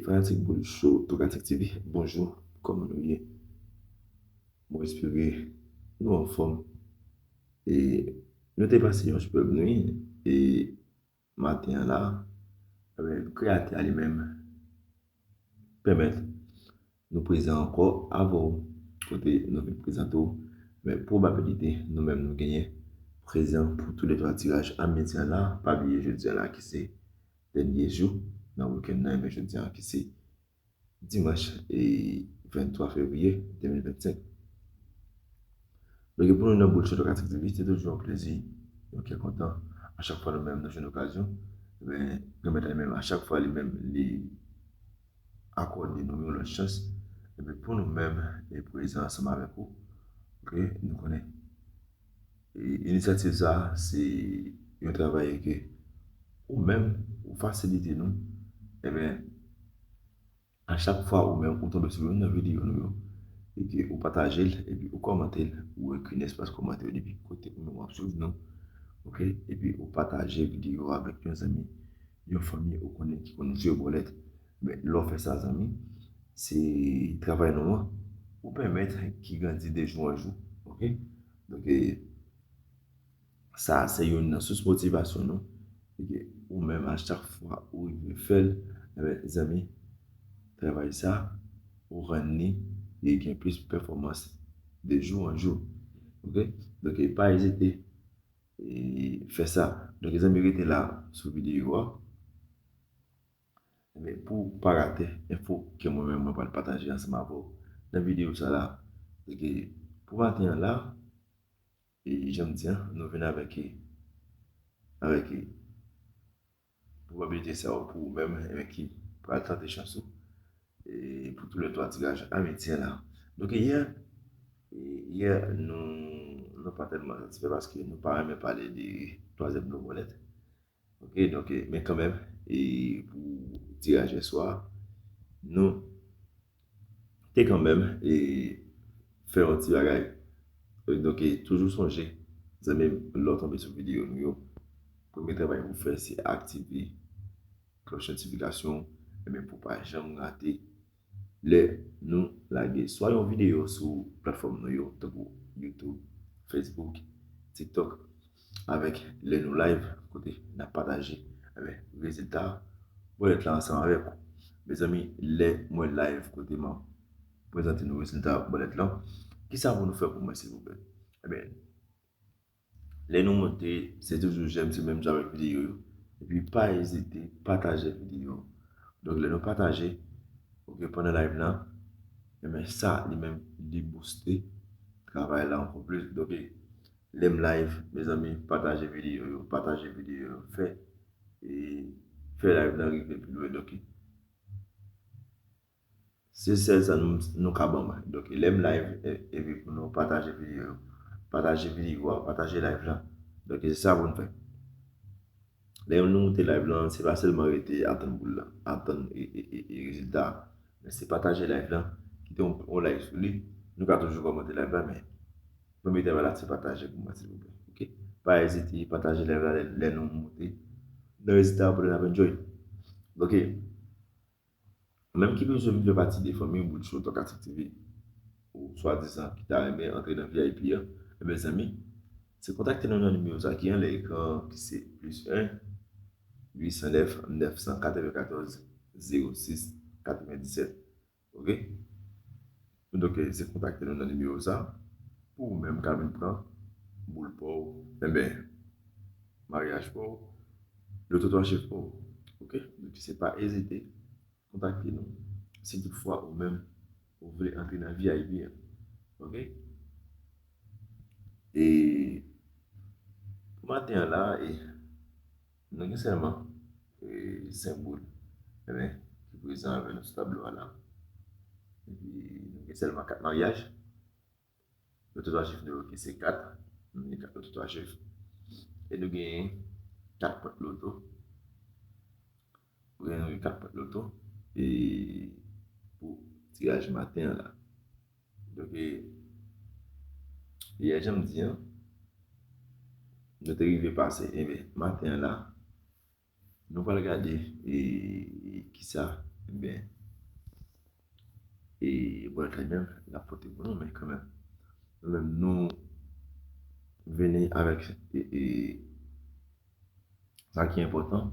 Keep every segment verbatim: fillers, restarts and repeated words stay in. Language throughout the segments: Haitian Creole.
Fanatik Boul Cho, Tokatik T V, bonjou, kòman nou ye? Mwen espere nou anfòm. E nou te pase yon superb nuit, e maten an la, ebyen, Kreyatè a li menm pèmèt nou prezan ankò avè w, kote nou vin prezante w, men pwobabilite nou menm nou genyen prezan pou tou lè twa tiraj a midi an la. Pa bliye jodi an la ki se dènye jou nan wikenn nan, men jodi an ki se dimanch e venntwa fevriye de mil vennsenk. Donk, pou nou nan Boul Cho Tokatik T V, se toujou yon plezi, yon kè kontan. A chak fwa nou menm nou jwenn okazyon, ebyen, Granmèt la li menm, a chak fwa li menm, li akòde nou yon lòt chans. Ebyen, pou nou menm, e prezan ansanm avèk ou, ok, nou konnen. E inisyativ sa, se yon travay ke ou menm, ou fasilite nou, ebyen, a chak fwa ou menm ou tonbe sou youn nan videyo nou yo, e ke ou pataje l, epi ou kòmante l, ou ekri nan espas kòmantè yo depi kote ou menm w ap swiv nou, ok? Epi ou pataje videyo a avèk yon zanmi, yon fanmi ou konnen ki konn jwe bòlèt. Men lè w fè sa, zanmi, se travay nou an, ou pèmèt ki grandi de jou an jou, ok? Donk, e, sa se youn nan sous motivasyon nou. E ke ou menm, a chak fwa ou rive fè l, ebyen, zanmi, travay sa, ou rann li, li gen plis pèfòmans de jou an jou. Ok? Donk, e pa ezite, e fè sa. Donk, zanmi, rete la sou videyo a. Ebyen, pou w pa rate enfo ke mwen menm mwen pral pataje ansanm avè w nan videyo sa la. Donk, e pou maten an la, e jan m di an, nou vin avèk, e, avèk, e, pwobabilite sa yo pou ou menm, ebyen, ki pral tante chans ou, e, pou tou lè twa tiraj a midi an la. Donk, yè, e, yè, nou, nou pa tèlman satisfè paske nou pa renmen pale de twazyèm lo bòlèt. Ok, donk, e, men kanmenm, e, pou tiraj yè swa, nou te kanmenm, e, fè yon ti bagay. E, donk, e, toujou sonje, zanmi m, lè w tonbe sou videyo nou yo, premye travay pou w fè, se aktive klòch notifikasyon, ebyen, pou w pa janm rate lè nou lage swa yon videyo sou platfòm nou yo, tankou YouTube, Facebook, TikTok, avèk lè nou live, kote n ap pataje, ebyen, rezilta bòlèt la ansanm avèk ou. Mezanmi, lè mwen live, kote m ap prezante nou rezilta bòlèt la, kisa pou nou fè pou mwen, silvouplè? Ebyen, lè nou monte, se toujou jèm, se menm jan avèk videyo yo. Epi pa ezite pataje videyo. Donk, lè nou pataje, ok, pandan live la, ebyen, sa, li menm, li booste travay la ankò plis. Donk, lè m live, mezanmi, pataje videyo yo, pataje videyo yo, fè, e fè live la rive pi lwen. Donk, se sèl sa nou, nou ka ban mwen. Donk, lè m live, e, epi pou nou pataje videyo yo. Pataje videyo a, pataje live la. Donk, se sa pou n fè. Lè nou moute live la, se pa sèlman rete atann boul la, atann, e, e, e, e rezilta a. Men se pataje live la, kite yon, yon like sou li. Nou ka toujou kòmante live la, men premye travay la, se pataje pou mwen, silvouplè. Ok? Pa ezite pataje live la lè, lè nou moute nan rezilta a pou nou ap enjoy. Ok? Ou menm ki bezwen vin fè pati de fanmi Boul Cho Tokatik T V, ou swadizan ki ta renmen antre nan V I P an, ebyen, zanmi, se kontakte nou nan nimewo sa ki anlè ekran an, ki se plis en, uit san nèf, nèf san katrevenkatòz, zewo sis, katrevendisèt. Ok? Donk, se kontakte nou nan nimewo sa pou ou menm ka vin pran boul pa w, enben, maryaj pa w, loto twa chif pa w. Ok? Donk, se pa ezite kontakte nou si toutfwa ou menm ou vle antre nan V I P an. Ok? E pou maten an la, e, nou gen sèlman, e, senk boul, enben, ki prezan avè nou sou tablo a la. Epi, nou gen sèlman kat maryaj. Loto twa chif nou yo ki se kat. Nou gen kat loto twa chif. E nou gen kat pwent loto. Nou gen kat pwent loto. E pou tiraj maten an la. Donk, e, yè, jan m di an, nou te rive pase, enben, maten an la, nou pral gade, e, kisa, enben, E bwèt la menm, l ap pote pou nou, men kanmenm, nou menm, nou vini avèk e, e, sa ki enpòtan.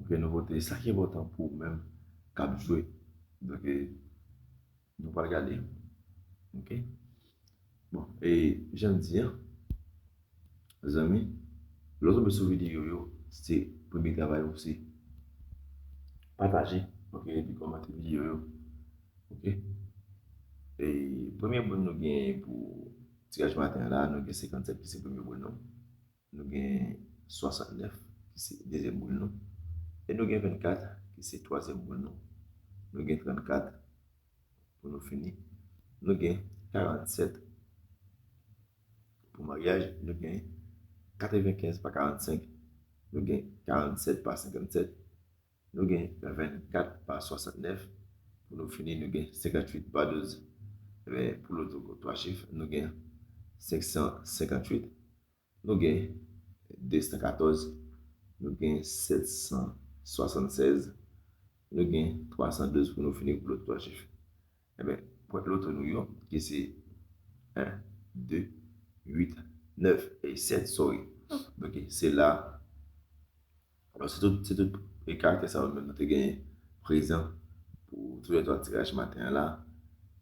Ok, nou pote sa ki enpòtan pou ou menm k ap jwe. Donk, e, nou pral gade. Ok? Bon, e jan m di an, zanmi, lè w tonbe sou videyo yo, se premye travay ou, se pataje, ok, epi kòmante videyo yo. Ok? E premye boul nou gen pou tiraj maten an la, nou gen senkannsèt ki se premye boul nou. Nou gen swasantnèf ki se dezyèm boul nou. E nou gen vennkat ki se twazyèm boul nou. Nou gen trannkat pou nou fini. Nou gen karannsèt pou maryaj. Nou gen katrevenkenz pa karannsenk. Nou gen karannsèt pa senkannsèt. Nou gen vennkat pa swasantnèf. Pou nou fini, nou gen senkantuit pa douz. Ebyen, pou loto twa chif, nou gen senk san senkantuit. Nou gen de san katòz. Nou gen sèt san swasannsèz. Nou gen twa san douz pou nou fini pou loto twa chif. Ebyen, pwent loto nou yo, ki se en, de, uit, nèf e sèt, sorry. Donk, se la. Alò, se tout, se tout e karaktè sa yo menm nou te genyen prezan pou toulètwa tiraj maten an la.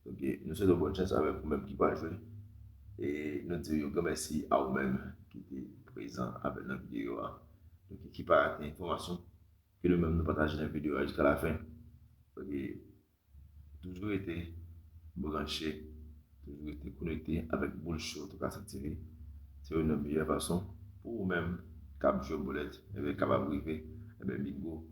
Donk, nou swete w bòn chans avèk ou menm ki pral jwe. E nou di yon gran mèsi a ou menm ki te prezan avè n nan videyo a. Donk, ki pa rate enfòmasyon ke nou menm nou pataje nan videyo a jiska lafen. Donk, toujou rete branche, toujou rete konekte avèk Boul Cho Tokasik T V. Se youn nan meyè fason pou ou menm k ap jwe bòlèt, ebyen, kapab rive, ebyen, bingo,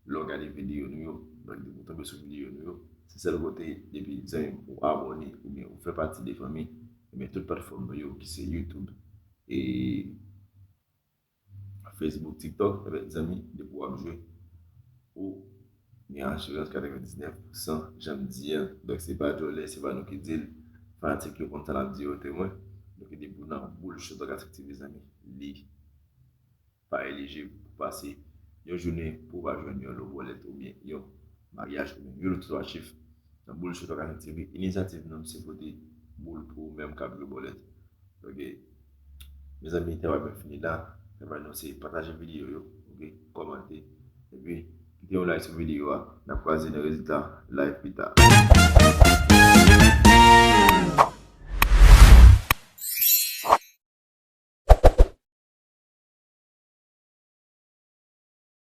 lè w gade videyo nou yo, donk, depi w tonbe sou videyo nou yo, se sèl kote, depi, zanmi m, ou abòne oubyen ou fè pati de fanmi, ebyen, tout platfòm nou yo, ki se YouTube e Facebook, TikTok, ebyen, zanmi, depi w ap jwe, ou gen asirans katrevendiznèf pousan, jan m di an. Donk, se pa djòlè, se pa nou ki di l. Fanatik yo konn sa n ap di yo temwen. Donk, depi w nan Boul Cho Tokasik T V, zanmi, li pa elijib pou pase yon jounen pou w pa jwenn yon lo bòlèt oubyen yon maryaj oubyen yon loto twa chif. Nan Boul Cho Tokasik T V, inisyativ nou se pote boul pou ou menm k ap jwe bòlèt. Ok. Mezanmi, travay mwen fini la. Travay nou se pataje videyo yo, ok, kòmante, epi kite yon like sou videyo a. N ap kwaze nan rezilta live pita.